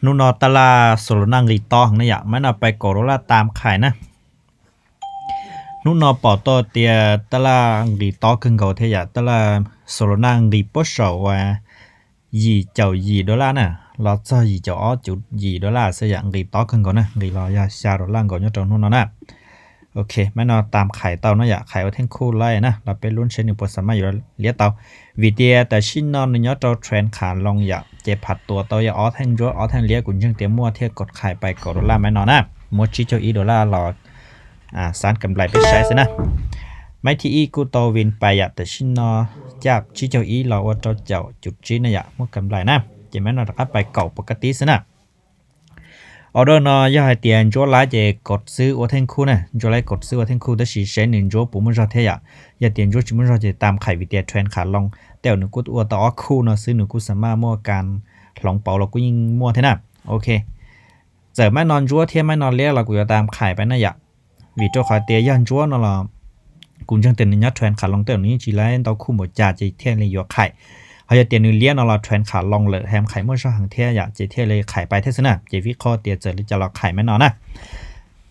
Hnub no taj laj Solana nqis tob heev na yom, maiv no pais kaum dollar tam qhais na. Hnub no pom tau tias taj laj nqis tob kawg nkaus thiab yom, taj laj Solana nqis puab saum uas yim caum yim dollar na, los txog yim caum ob cuv yim dollar xwb yom, nqis tob kawg nkaus na, nqis los yog xya dollar nkaus nyob rau hnub no na. Ok, maiv no tam qhais tau no yom, qhais ua theej khuj laij na, los peb lub saib nws puas xam maj yuav liab tau. Vim tias tam sim no nws nyob rau trend qhav loo yom, ces phav tuam tau yog ob theej ntsuab ob theej liab, kuv ntseeg tias muaj thiaj kaum qhais pais kaum dollar maiv no na, muab tsib caug ib dollar los xav kam nplais peb saib xwb na. Maiv thib ib kuj tau vin pais yom, tam sim no caj tsib caug ib los ua rau caum cuv tsib na yom, muab kam nplais na, ces maiv no rov qab pais kaum puas kaj tib xwb na. Order no yog hais tias ntsuab laib ces kaum xwb ua theej khuj na, ntsuab laib kaum xwb ua theej khuj, tab sis seb nws ntsuab puas muaj zog thiab yom. Yog tias ntsuab tsis muaj zog ces tam qhais vim tias trend qhav loo tej zaum nws kuj ua tau ob khuj no xwb, nws kuj xam maj muaj kas hloov pauv los kuj yeej muaj thiab na. Ok, txawm maiv no ntsuab thiab maiv no liab los kuv yuav tam qhais pais na yom. Vim rau qhov tias yog ntsuab no los kuv ntseeg tias nws nyob trend qhav loo tej zaum nws yeej tsis laib ntau khuj npaum cas ces thiaj li yuav qhais. Ho yog tias nws liab no los trend qhav loo lawm hem qhais muaj zog heev thiab yom, ces thiaj li qhais pais thiab xwb na. Ces vib qhov tias txawm li cas los qhais maiv no na.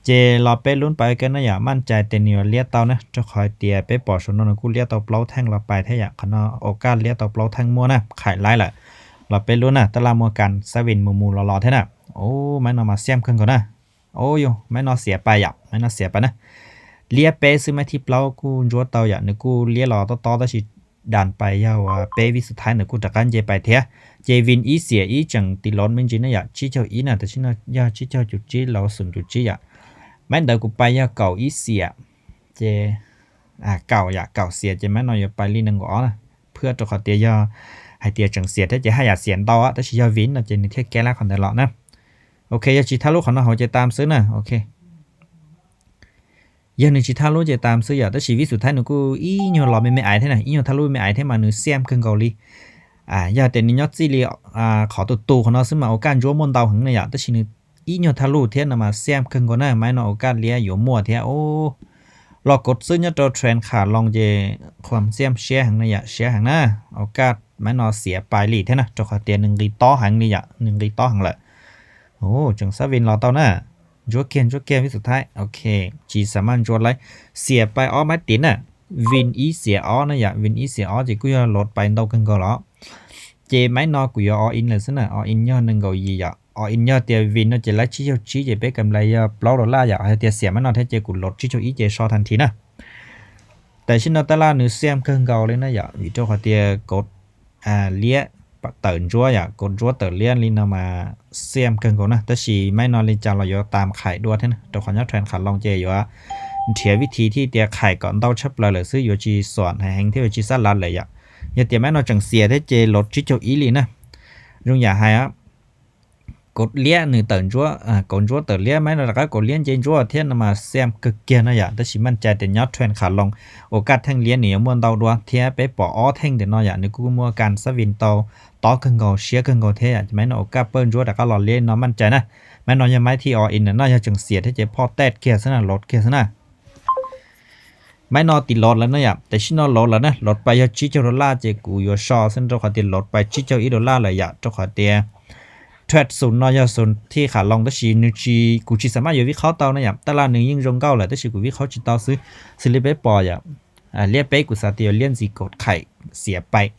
Ces los peb lub pais ke na yom, maj cai tias nws yuav liab tau na, rau qhov tias peb pom saum no nws kuj liab tau plaub theej los pais thiab yom, qhov no ua kaj liab tau plaub theej muaj na, qhais laib lawm. Los peb lub na, taj laj muaj kas xab vin mus mus los los thiab na. Maiv no mas xiam kawg nkaus na. Maiv no xiav pais yom, maiv no xiav pais na. Liab peb xwb, maiv thib plaub kuj ntsuab tau yom, nws kuj liab los tob tob tab sis das pais yog uas peb vib xus thaib ntawd kuj rov qab nce pais thiab. Ces vin ib xiam ib tseem tiv loov me ntsis na yom, tsib caug ib na, tam sim no yog tsib caug cuv tsib los xoom cuv tsib yom. Maiv ntawd kuv pais yog kaum ib xiam, ces kaum yom, kaum xiam ces maiv no yuav pais li nees nkaum ob na. Phwb rau qhov tias yog hais tias tseem xiam thiab ces haj yam xiam ntau, tab sis yog vin no ces nws thiaj kev lab qhov ntawd los na. Ok, yog tsis thaj lub qhov no hauv ces tam xwb na. Ok, yog nws tsis thaj lub ces tam xwb yom, tab sis vib xus thaib nws kuj ib nyuag los me me aiv thiab na, ib nyuag thaj lub me aiv thiab mas nws xiam kawg nkaus li. Yog tias nws nyob txij li qhov tus tus qhov no xwb mas ua kaj ntsuab muaj ntau heev na yom, tab sis nws ib nyuag thaj lub thiab no mas xiam kawg nkaus na, maiv no ua kaj liab yuav muaj thiab. Los kaum xwb nyob rau trend qhav loo ces qhuam xiam siab heev na yom, siab heev na. Ua kaj maiv no xiav pais li thiab na, rau qhov tias nws nqis tob heev li yom, nws nqis tob heev lawm. Tseem xab vin los tau na. Ntsuab kiag, ntsuab kiag vib xus thaib. Ok, tsis xam maj ntsuab laib. Xiam pais ob maiv tim na. Vin ib xiam ob na yom, vin ib xiam ob ces kuj yog load pais ntau kawg nkaus los. Ces maiv no kuv yuav all in lawm xwb na, all in yog nees nkaum yim yom. All in yog tias vin no ces laib tsib caug tsib ces peb kam nplais yog plaub dollar yom, hais tias xiam maiv no thiab ces kuv load tsib caug ib ces so tag nrho na. Tam sim no taj laj nws xiam kawg nkaus li na yom, vim rau qhov tias kaum liab tawm ntsuab yom, kaum ntsuab tawm liab li no mas xiam kawg nkaus na, tab sis maiv no li cas los yuav tam qhais dua thiab na, rau qhov nyob trend qhav loo ces yuav nrhiav vib thi thiaj tias qhais kom ntau tshaj plaws lawm xwb, yuav tsis xuam heev thiab yuav tsis xab lav lawm yom. Yog tias maiv no tseem xiam thiab ces load tsib caug ib li na. Zoo yam hais kaum liab nws tawm ntsuab, kaum ntsuab tawm liab, maiv no rov qab kaum liab nce ntsuab thiab no mas xiam kawg kiag no yom, tab sis maj cai tias nyob trend qhav loo ua kaj theej liab nws yuav muaj ntau dua thiab peb pom ob theej ntawm no yom, nws kuj muaj kas xab vin tau tob kawg nkaus siab kawg nkaus thiab yom, maiv no ua kaj pawg ntsuab rov qab los liab no maj cai na. Maiv no yog maiv thib all in na, yog tseem xiam thiab ces phoj tej kiag xwb na, load kiag xwb na. Maiv no tim load lawm na yom, tam sim no load lawm na, load pais yog tsib caug dollar ces kuv yuav so xwb rau qhov tias load pais tsib caug ib dollar lawm yom, rau qhov tias trade xum no yog xum thib qhav loo tab sis nws tsis, kuv tsis xam maj yuav vib qhaub tau na yom, taj laj nws yeej zoo nkauj lawm tab sis kuv vib qhaub tsis tau xwb. Xws li peb pom yom, liab peb kuv xav tias yuav liab ntxiv kaum qhais xiam pais.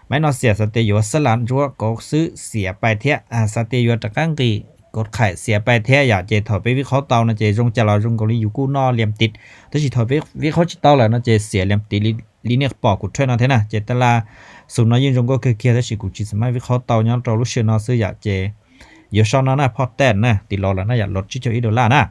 Maiv no xiam xav tias yuav xab lav ntsuab kaum xwb xiam pais thiab, xav tias yuav rov qab nqis kaum qhais xiam pais thiab yom, ces thaum peb vib qhaub tau no ces zoo cas los zoo nkaus li yus kuj noj liam tid, tab sis thaum peb vib qhaub tsis tau lawm no ces xiam liam tid li nej pom kuv trade no thiab na, ces taj laj xum no yeej zoo nkauj kawg kiag tab sis kuv tsis xam maj vib qhaub tau nyob rau lub sij hawm no xwb yom, ces yuav so no na, phoj tej na, tim load lawm na yom, load tsib caug ib dollar na.